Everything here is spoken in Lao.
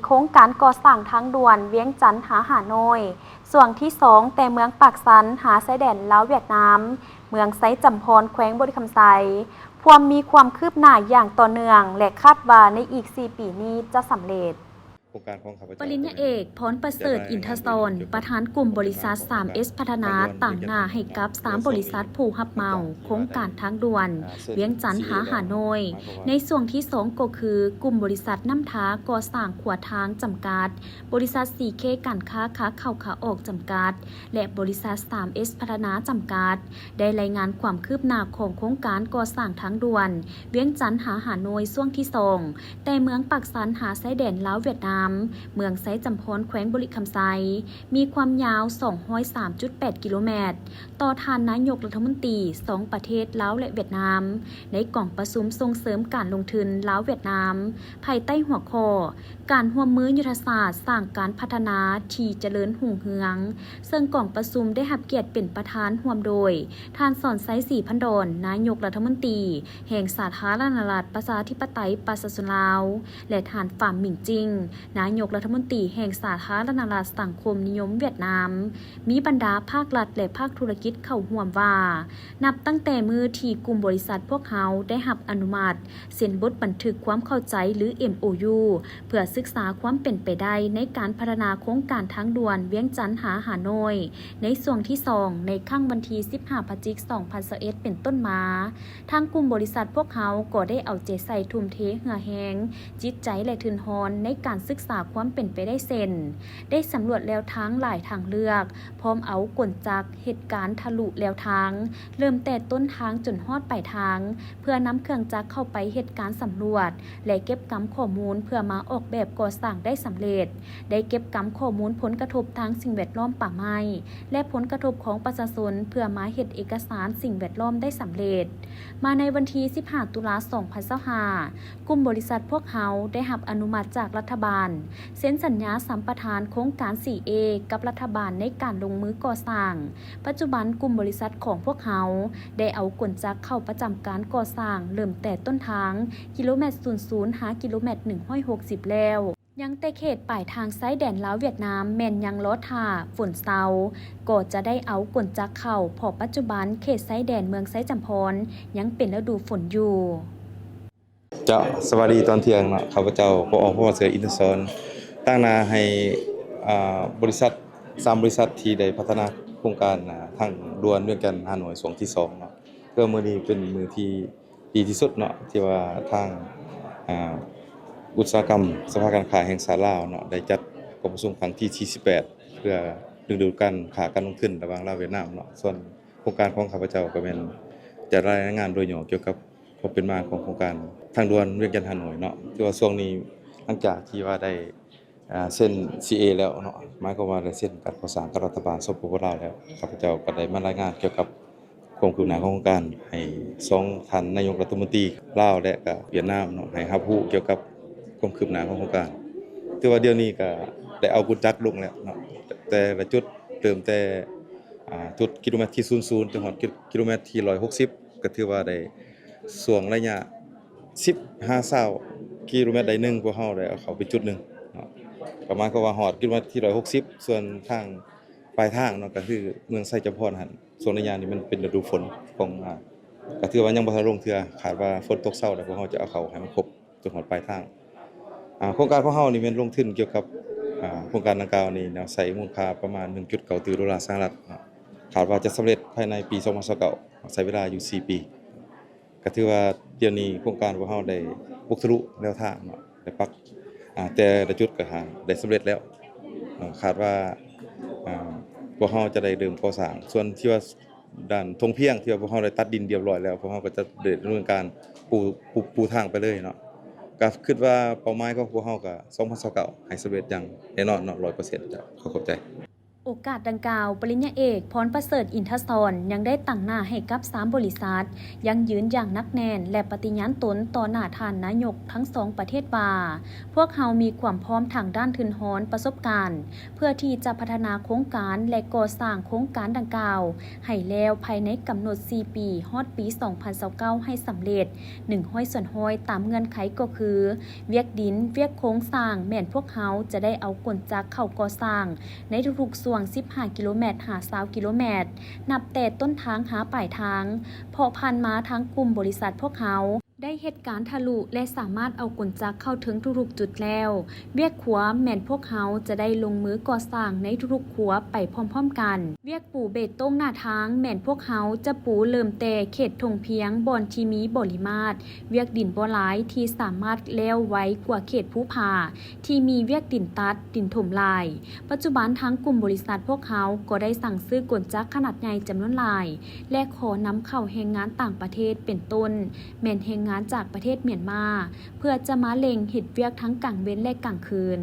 ໂຄງການກໍ່ສ້າງທາງດ່ວນວຽງຈັນຫາຮ່າໂນ້ຍ ຊ່ວງທີສອງ ແຕ່ເມືອງປາກຊັນຫາຊາຍແດນລາວຫວຽດນາມ, ເມືອງໄຊຈຳພອນ ແຂວງບໍລິຄຳໄຊ ພວມມີຄວາມຄືບໜ້າຢ່າງຕໍ່ເນື່ອງ ແລະ ຄາດວ່າໃນອີກສີ່ປີນີ້ຈະສຳເລັດ. ໂຄງການຂອງຂ້າພະເຈົ້າ ປະລິນຍາເອກ ພອນປະເສີດ ອິນທະສອນ ປະທານກຸ່ມບໍລິສັດ ສາມເອສ ພັດທະນາ ຕາງໜ້າໃຫ້ກັບສາມບໍລິສັດຜູ້ຮັບເໝົາໂຄງການທາງດ່ວນວຽງຈັນຫາຮ່າໂນ້ຍ ໃນຊ່ວງທີສອງ ກໍຄື ກຸ່ມບໍລິສັດນ້ຳທາກໍ່ສ້າງຂົວທາງຈຳກັດ, ບໍລິສັດ ຊີເຄ ການຄ້າຂາເຂົ້າຂາອອກຈຳກັດ ແລະ ບໍລິສັດ ສາມເອສ ພັດທະນາຈຳກັດ ໄດ້ລາຍງານຄວາມຄືບໜ້າຂອງໂຄງການກໍ່ສ້າງທາງດ່ວນວຽງຈັນຫາຮ່າໂນ້ຍ ຊ່ວງທີສອງ ແຕ່ເມືອງປາກຊັນຫາຊາຍແດນລາວຫວຽດນາມ, ເມືອງໄຊຈຳພອນ ແຂວງບໍລິຄຳໄຊ ມີຄວາມຍາວສອງຮ້ອຍສາມຈຸດແປດກິໂລແມັດ, ຕໍ່ທ່ານນາຍົກລັດຖະມົນຕີສອງປະເທດລາວ ແລະ ຫວຽດນາມ ໃນກອງປະຊຸມສົ່ງເສີມການລົງທຶນລາວ-ຫວຽດນາມ ພາຍໃຕ້ຫົວຂໍ້ ການຮ່ວມມືຍຸດທະສາດສ້າງການພັດທະນາທີ່ຈະເລີນຮຸ່ງເຮືອງ, ເຊິ່ງກອງປະຊຸມໄດ້ຮັບກຽດເປັນປະທານຮ່ວມໂດຍ ທ່ານ ສອນໄຊ ສີພັນດອນ ນາຍົກລັດຖະມົນຕີແຫ່ງສາທາລະນະລັດ ປະຊາທິປະໄຕ ປະຊາຊົນລາວ ແລະ ທ່ານ ຟາມ ມິງຈິງ ນາຍົກລັດຖະມົນຕີແຫ່ງສາທາລະນະລັດສັງຄົມນິຍົມຫວຽດນາມ, ມີບັນດາພາກລັດ ແລະ ພາກທຸລະກິດເຂົ້າຮ່ວມວ່າ ນັບຕັ້ງແຕ່ມື້ທີ່ກຸ່ມບໍລິສັດພວກເຮົາໄດ້ຮັບອະນຸມັດເຊັນບົດບັນທຶກຄວາມເຂົ້າໃຈ ຫຼື ເອັມໂອຢູ ເພື່ອສຶກສາຄວາມເປັນໄປໄດ້ໃນການພັດທະນາໂຄງການທາງດ່ວນວຽງຈັນຫາຮ່າໂນ້ຍ ໃນຊ່ວງທີສອງ ໃນຄັ້ງວັນທີສິບຫ້າ ພະຈິກ ສອງພັນຊາວເອັດ ເປັນຕົ້ນມາ, ທາງກຸ່ມບໍລິສັດພວກເຮົາກໍໄດ້ເອົາໃຈໃສ່ທຸ່ມເທເຫື່ອແຮງ, ຈິດໃຈ ແລະ ທຶນຮອນໃນການສຶກສາຄວາມເປັນໄປໄດ້ເຊັ່ນ ໄດ້ສຳຫຼວດແລວທາງຫຼາຍທາງເລືອກ, ພ້ອມເອົາກົນຈັກເຮັດການທະລຸແລວທາງ, ເລີ່ມແຕ່ຕົ້ນທາງຈົນຮອດປາຍທາງ, ເພື່ອນຳເຄື່ອງຈັກເຂົ້າໄປເຮັດການສຳຫຼວດ ແລະ ເກັບກຳຂໍ້ມູນເພື່ອມາອອກແບບກໍ່ສ້າງໄດ້ສຳເລັດ, ໄດ້ເກັບກຳຂໍ້ມູນຜົນກະທົບທາງສິ່ງແວດລ້ອມ, ປ່າໄມ້ ແລະ ຜົນກະທົບຂອງປະຊາຊົນ ເພື່ອມາເຮັດເອກະສານສິ່ງແວດລ້ອມໄດ້ສຳເລັດ. ມາໃນວັນທີສິບຫ້າ ຕຸລາ ສອງພັນຊາວຫ້າ, ກຸ່ມບໍລິສັດພວກເຮົາໄດ້ຮັບອະນຸມັດຈາກລັດຖະບານ ເຊັນສັນຍາສຳປະທານໂຄງການ ສີ່ເອ ກັບລັດຖະບານໃນການລົງມືກໍ່ສ້າງ. ປັດຈຸບັນກຸ່ມບໍລິສັດຂອງພວກເຮົາໄດ້ເອົາກົນຈັກເຂົ້າປະຈຳການກໍ່ສ້າງ ເລີ່ມແຕ່ຕົ້ນທາງ ກິໂລແມັດສູນສູນ ຫາ ກິໂລແມັດໜຶ່ງຮ້ອຍຫົກສິບແລ້ວ. ຍັງແຕ່ເຂດປາຍທາງຊາຍແດນລາວຫວຽດນາມແມ່ນຍັງລໍຖ້າຝົນເຊົາ ກໍຈະໄດ້ເອົາກົນຈັກເຂົ້າ, ເພາະປັດຈຸບັນເຂດຊາຍແດນເມືອງໄຊຈຳພອນຍັງເປັນລະດູຝົນຢູ່. ເຈົ້າ ສະບາຍດີຕອນທ່ຽງເນາະ, ຂ້າພະເຈົ້າ ປອ ພອນປະເສີດ ອິນທະສອນ ຕາງໜ້າໃຫ້ ອາ ບໍລິສັດ ສາມບໍລິສັດທີ່ໄດ້ພັດທະນາໂຄງການ ອາ ທາງດ່ວນວຽງຈັນ-ຮ່າໂນ້ຍ ຊ່ວງທີສອງເນາະ. ເພື່ອມື້ນີ້ເປັນມື້ທີ່ ດີທີ່ສຸດເນາະ ທີ່ວ່າທາງ ອາ ອຸດສາຫະກຳສະພາການຄ້າແຫ່ງຊາດລາວເນາະ ໄດ້ຈັດກອງປະຊຸມຄັ້ງທີສີ່ສິບແປດ ເພື່ອດຶງດູດການຄ້າການລົງທຶນລະຫວ່າງລາວຫວຽດນາມເນາະ. ສ່ວນໂຄງການຂອງຂ້າພະເຈົ້າກໍແມ່ນຈະລາຍງານໂດຍຫຍໍ້ກ່ຽວກັບຄວາມເປັນມາຂອງໂຄງການທາງດ່ວນວຽງຈັນ-ຮ່າໂນ້ຍເນາະ. ຖືວ່າຊ່ວງນີ້ ຫຼັງຈາກທີ່ວ່າໄດ້ ອາ ເຊັນ ຊີເອ ແລ້ວເນາະ, ໝາຍຄວາມວ່າໄດ້ເຊັນການກໍ່ສ້າງກັບລັດຖະບານ ສປປ ລາວ ແລ້ວ, ຂ້າພະເຈົ້າກໍໄດ້ມາລາຍງານກ່ຽວກັບຄວາມຄືບໜ້າຂອງໂຄງການ ໃຫ້ສອງທ່ານນາຍົກລັດຖະມົນຕີລາວ ແລະ ກະຫວຽດນາມເນາະ ໃຫ້ຮັບຮູ້ກ່ຽວກັບຄວາມຄືບໜ້າຂອງໂຄງການ. ຖືວ່າດຽວນີ້ກະໄດ້ເອົາກົນຈັກລົງແລ້ວເນາະ, ແຕ່ລະຈຸດ ເລີ່ມແຕ່ ອາ ຈຸດກິໂລແມັດທີສູນສູນ ຈົນຮອດກິໂລແມັດທີຮ້ອຍຫົກສິບ ກໍຖືວ່າໄດ້ ຊ່ວງໄລຍະສິບຫາຊາວກິໂລແມັດໃດໜຶ່ງ ພວກເຮົາໄດ້ເອົາເຂົ້າໄປຈຸດໜຶ່ງເນາະ, ກໍໝາຍຄວາມວ່າຮອດກິໂລແມັດທີຮ້ອຍຫົກສິບ. ສ່ວນທາງປາຍທາງເນາະ ກໍຄືເມືອງໄຊຈຳພອນຫັ້ນ, ຊ່ວງໄລຍະນີ້ມັນເປັນລະດູຝົນຂອງ ອາ ກໍຖືວ່າຍັງບໍ່ທັນລົງເທື່ອ, ຄາດວ່າຝົນຕົກເຊົາແລ້ວ ພວກເຮົາຈະເອົາເຂົ້າໃຫ້ມັນຄົບ ຈົນຮອດປາຍທາງ. ອາ ໂຄງການຂອງເຮົານີ້ແມ່ນລົງທຶນກ່ຽວກັບ ອາ ໂຄງການດັ່ງກ່າວນີ້ເນາະ ໃຊ້ມູນຄ່າປະມານໜຶ່ງຈຸດເກົ້າຕື້ໂດລາສະຫະລັດເນາະ, ຄາດວ່າຈະສຳເລັດພາຍໃນປີສອງພັນຊາວເກົ້າ ໃຊ້ເວລາຢູ່ສີ່ປີ. ກໍຖືວ່າດຽວນີ້ໂຄງການພວກເຮົາໄດ້ບຸກທະລຸແນວທາງເນາະ, ໄດ້ປັກ ອາ ແຕ່ລະຈຸດກໍຫາໄດ້ສຳເລັດແລ້ວເນາະ. ຄາດວ່າ ອາ ພວກເຮົາຈະໄດ້ເລີ່ມກໍ່ສ້າງ ສ່ວນທີ່ວ່າ ດ້ານທົ່ງພຽງທີ່ວ່າພວກເຮົາໄດ້ຕັດດິນຮຽບຮ້ອຍແລ້ວ, ພວກເຮົາກໍຈະໄດ້ດຳເນີນການປູ ປູ ປູທາງໄປເລີຍເນາະ. ກໍຄິດວ່າເປົ້າໝາຍຂອງພວກເຮົາກໍສອງພັນຊາວເກົ້າ ໃຫ້ສຳເລັດຢ່າງແນ່ນອນເນາະ ຮ້ອຍເປີເຊັນ. ເຈົ້າ ຂໍຂອບໃຈ. ໂອກາດດັ່ງກ່າວ, ປະລິນຍາເອກ ພອນປະເສີດ ອິນທະສອນ ຍັງໄດ້ຕາງໜ້າໃຫ້ກັບສາມບໍລິສັດ ຢັ້ງຢືນຢ່າງໜັກແໜ້ນ ແລະ ປະຕິຍານຕົນຕໍ່ໜ້າທ່ານນາຍົກທັງສອງປະເທດວ່າ, ພວກເຮົາມີຄວາມພ້ອມທາງດ້ານທຶນຮອນປະສົບການ ເພື່ອທີ່ຈະພັດທະນາໂຄງການ ແລະ ກໍ່ສ້າງໂຄງການດັ່ງກ່າວໃຫ້ແລ້ວພາຍໃນກຳນົດສີ່ປີ ຮອດປີສອງພັນຊາວເກົ້າ ໃຫ້ສຳເລັດ ໜຶ່ງຮ້ອຍສ່ວນຮ້ອຍ ຕາມເງື່ອນໄຂກໍຄື ວຽກດິນ, ວຽກໂຄງສ້າງ ແມ່ນພວກເຮົາຈະໄດ້ເອົາກົນຈັກເຂົ້າກໍ່ສ້າງໃນທຸກໆຊ່ວງສິບຫ້າກິໂລແມັດຫາຊາວກິໂລແມັດ ນັບແຕ່ຕົ້ນທາງຫາປາຍທາງ, ເພາະຜ່ານມາທາງກຸ່ມບໍລິສັດພວກເຮົາໄດ້ເຮັດການທະລຸ ແລະ ສາມາດເອົາກົນຈັກເຂົ້າເຖິງທຸກໆຈຸດແລ້ວ. ວຽກຂົວແມ່ນພວກເຮົາຈະໄດ້ລົງມືກໍ່ສ້າງໃນທຸກໆຂົວໄປພ້ອມໆກັນ. ວຽກປູເບຕົງໜ້າທາງແມ່ນພວກເຮົາຈະປູເລີ່ມແຕ່ເຂດທົ່ງພຽງ ບ່ອນທີ່ມີບໍລິມາດວຽກດິນບໍ່ຫຼາຍ ທີ່ສາມາດແລ້ວໄວກວ່າເຂດພູຜາ ທີ່ມີວຽກດິນຕັດ, ດິນຖົມຫຼາຍ. ປັດຈຸບັນທາງກຸ່ມບໍລິສັດພວກເຮົາກໍໄດ້ສັ່ງຊື້ກົນຈັກຂະໜາດໃຫຍ່ຈຳນວນຫຼາຍ ແລະ ຂໍນຳເຂົ້າແຮງງານຕ່າງປະເທດ ເປັນຕົ້ນແມ່ນແຮງງານຈາກປະເທດມຽນມາ ເພື່ອຈະມາເລັ່ງເຮັດວຽກທັງກາງເວັນ ແລະ ກາງຄືນ.